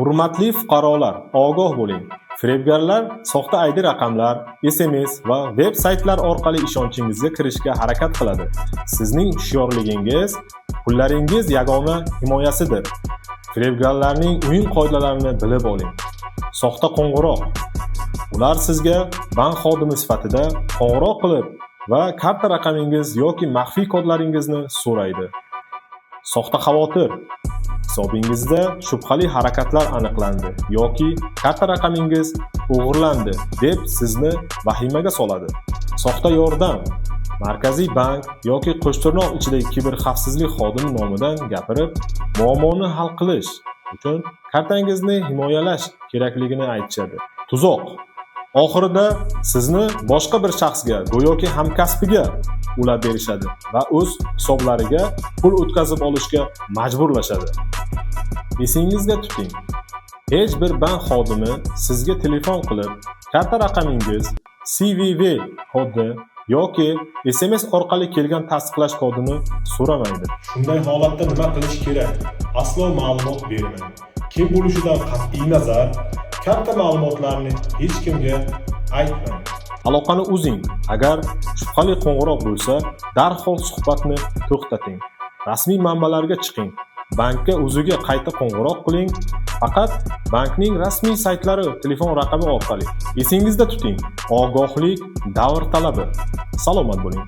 Hurmatli fuqarolar, ogoh bo'ling. Firibgarlar soxta ID raqamlar, SMS va veb saytlar orqali ishonchingizga kirishga harakat qiladi. Sizning hushyorligingiz pullaringiz yagona himoyasidir. Firibgarlarning o'yin qoidalarini bilib oling. Soxta qo'ng'iroq. Ular sizga bank xodimi sifatida qo'ng'iroq qilib va karta raqamingiz yoki maxfiy kodlaringizni so'raydi. Soxta xavotir. Hisobingizda shubhali harakatlar aniqlandi yoki karta raqamingiz o'g'irlandi deb sizni vahimaga soladi. Soxta yordam. Markaziy bank yoki qo'shtirnoq ichidagi kiberxavfsizlik xodimi nomidan gapirib, muammoni hal qilish uchun kartangizni himoyalash kerakligini aytishadi. Tuzoq. Oxirida sizni boshqa bir shaxsga, go'yoki hamkasbiga ulab berishadi va o'z hisoblariga pul o'tkazib olishga majburlashadi. Esingizga tuting. Hech bir bank xodimi sizga telefon qilib, karta raqamingiz, CVV kodi yoki SMS orqali kelgan tasdiqlash kodini so'ramaydi. Shunday holatda nima qilish kerak? Aslo ma'lumot bermang. Kim bo'lishidan qat'iy nazar, karta ma'lumotlarini hech kimga aytmang. Aloqani uzing. Agar shubhali qo'ng'iroq bo'lsa, darhol suhbatni to'xtating. Rasmiy manbalarga chiqing. Bankka o'ziga qayta qo'ng'iroq qiling. Faqat bankning rasmiy saytlari telefon raqami orqali. Esingizda tuting. Ogohlik davr talabi. Salomat bo'ling.